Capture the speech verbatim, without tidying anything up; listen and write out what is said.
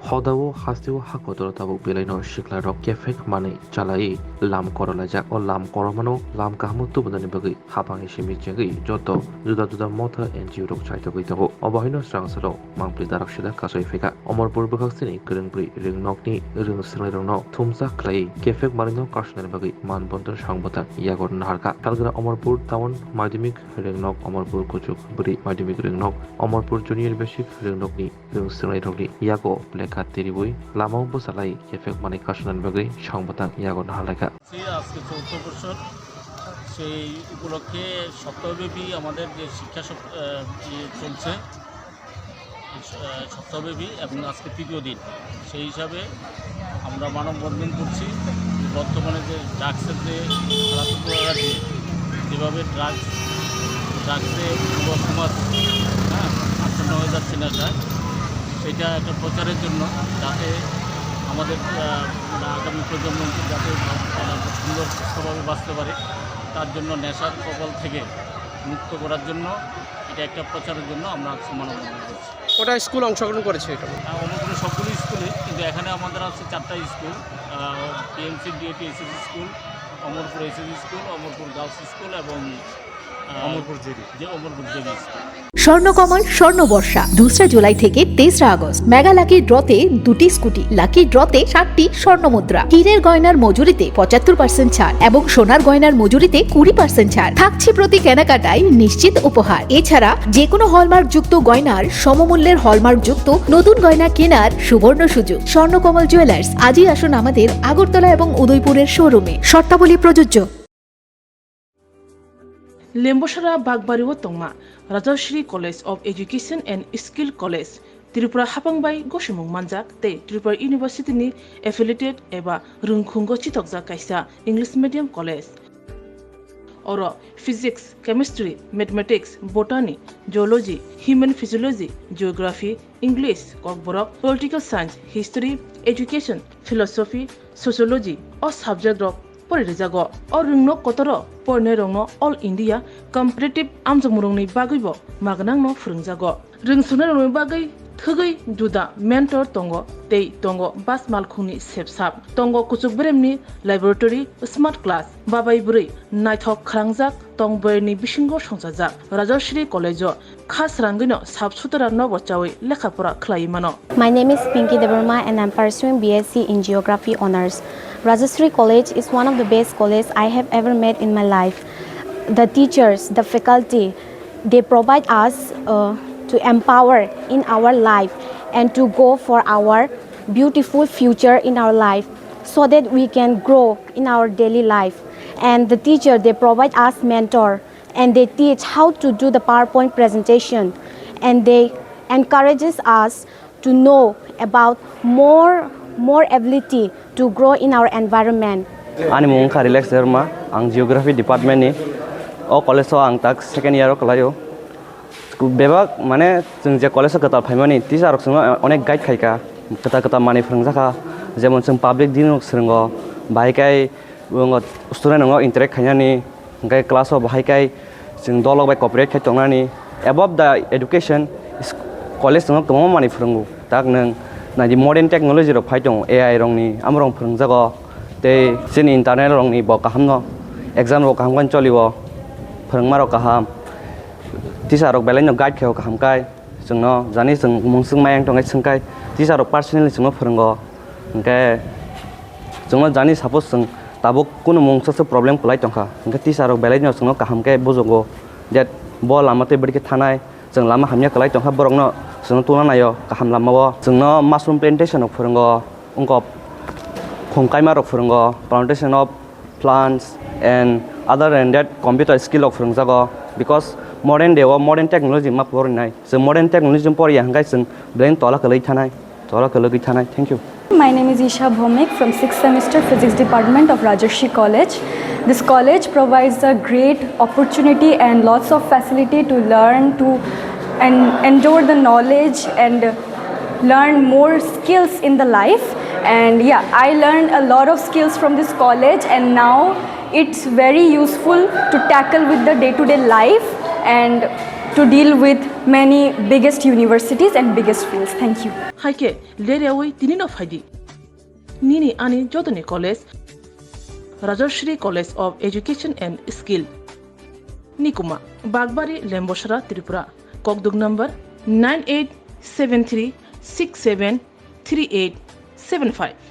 Hodao hasteo ha kotor tabuk belaino siklarok kephek manwi chalai lam korolaijak. O lam koromano lam kahamo tubunani bagwi hapang simi chengwi joto juda juda motha N G O rok chaitogwi tongo. Obo haino swrang salo mangpli darak sida kasoi phaikha. Omorpur bwkhaksini kwrwngbrwi rwngnokni rwng swrwngnairokno thumsa khlaiwi kephek manwino karsunani bagwi manbondon sangbatar yago naharkha. Salgwra Omorpur Town Madhyamik Rwngnok, Omorpur Kuchuk Bwrwi Madhyamik Rwngnok, Omorpur Junior Basic Rwngnokni rwng swrwngnairokni yago lekha tiriwi lamao bwchalai kephek manwi karsunani bagwi sangbatar yago naharlaikha. সেই আজকে চৌদ্দ বছর, সেই উপলক্ষে সপ্তাহব্যাপী আমাদের যে শিক্ষা সপ-, আহ, ইয়ে চলছে, এই স-, আহ, সপ্তাহব্যাপী এবং আজকে তৃতীয় দিন, সেই হিসাবে আমরা মানববন্ধন করছি। বর্তমানে যে ড্রাগসের যে খেলাধুলা আছে, যেভাবে ড্রাগস, ড্রাগসে পুরো সমাজ, হ্যাঁ, আচ্ছন্ন হয়ে যাচ্ছে নেশায়, সেটা একটা প্রচারের জন্য, যাতে আমাদের, আহ, মানে আগামী প্রজন্ম যাতে, আহ, সুন্দর সুস্থভাবে বাঁচতে পারে, তার জন্য নেশার কবল থেকে মুক্ত করার জন্য এটা একটা প্রচারের জন্য আমরা আজকে মানববন্ধন করছি। কটা স্কুল অংশগ্রহণ করেছে এটা? আহ, অমরপুরে সবগুলো স্কুলে, কিন্তু এখানে আমাদের আছে চারটা school, ah, TMC DAT SSC school, Amarpur SSC school, Amarpur girls school এবং, আহ, অমরপুর জেবি। যে অমরপুর জেবি স্কুল। স্বর্ণকমল স্বর্ণ বর্ষা, দোসরা জুলাই থেকে তেসরা আগস্ট। মেগা লাকি ড্রতে দুটি স্কুটি, লাকি ড্রতে সাতটি স্বর্ণ মুদ্রা, হীরের গয়নার মজুরিতে পঁচাত্তর পার্সেন্ট ছাড় এবং সোনার গয়নার মজুরিতে কুড়ি পার্সেন্ট ছাড় থাকছে প্রতি কেনাকাটায় নিশ্চিত উপহার। এছাড়া যে কোনো হলমার্কযুক্ত গয়নার সমমূল্যের হলমার্কযুক্ত নতুন গয়না কেনার সুবর্ণ সুযোগ। স্বর্ণকমল জুয়েলার্স, আজই আসুন আমাদের আগরতলা এবং উদয়পুরের শোরুমে। শর্তাবলী প্রযোজ্য। Lembosara Bagbari o tongma Rajashree College of Education and Skill College, Tripura hapang bai gosimung manjak tei Tripura University ni affiliated eba rwngkhungo chitokjak kaisa English medium college. Oro Physics, Chemistry, Mathematics, Botany, Zoology, Human Physiology, Geography, English, Kokborok, Political Science, History, Education, Philosophy, Sociology o subject rok pori rijago. O rwngnok kotoro porinairokno All India Competitive amjokmungrokni bagwibo magnangno phwrwngjago. Rwngsungnai rokni bagwi thwgwi juda mentor tongo tei tongo bas malkhungni sepsap, tongo kuchuk beremni laboratory, smart class, babai bwrwi naithok khwlangjak tong bwrwini bisingo songchajak Rajashree College-o kha srangwino sap sutara nobo chawi lekha pora khlaiwi mano. My name is Pinky Debbarma and I'm pursuing B S C in Geography Honours. Rajashree College is one of the best college I have ever met in my life. The teachers, the faculty, they provide us, uh, to empower in our life and to go for our beautiful future in our life, so that we can grow in our daily life. And the teacher, they provide us mentor and they teach how to do the PowerPoint presentation, and they encourages us to know about more, more ability to grow in our environment. Ani mung wngkha Relax Debbarma, ang Geography Department ni. O college o ang tak second year o kwlaio. Bebak, mane, chwng je college o kwtal phaimani, teacher rok chwngno onek guide khaika, kwtal kwtal manwi phwrwngjakha, jemon chwng public dealing rok swrwngo, bahai khe student rokno interact khainani, hwnkhe class o bahai khe chwng dolrok bai cooperate khai tongnani. Above the education, college chwngno kwbangma manwi phwrwngo. Tak nwng naidi modern technology rok phai tongo, A I rokni, amorok phwrwngjago. Tei chini internal rokni bo kaham no, exam rok kaham khe cholio, phwrwngma rok kaham, teacher rok belai no guide khe o kaham kai, chwngno jani chwng mungswk mayang tongkhe swngkai, teacher rok personally chwngno phwrwngo. Hwnkhe chwngno jani suppose chwng tabuk kunu mungsa se problem kwlai tongkha, hwnkhe teacher rok belai no chwngno kaham khe bujugo, that bo lama tei bwrwi khe thanai. Chwng lama hamya kwlai tongkha, borokno chwngno tungna naio kaham lamao. Chwngno mushroom plantation rok phwrwngo, wngkok khum kaima rok phwrwngo, plantation of plants and other than that computer skill rok phwrwngjago, because modern day o modern technology ma porinai. Chwng modern technology poriya hwnkhe chwng belai tola kwlwi thanai, tola kwlwi thanai. Thank you. My name is Isha Bhomik from sixth semester Physics Department of Rajashree College. This college provides a great opportunity and lots of facility to learn, to and endure the knowledge and learn more skills in the life. And yeah, I learned a lot of skills from this college, and now it's very useful to tackle with the day-to-day life and to deal with many biggest universities and biggest fields. Thank you. Hai khe leryawi tini no phaidi. Nini ani jotoni college Rajashri College of Education and Skill, Nikuma, Bagbari, Lembosra, Tripura. Kokduk number nine eight seven three six seven three eight seven five.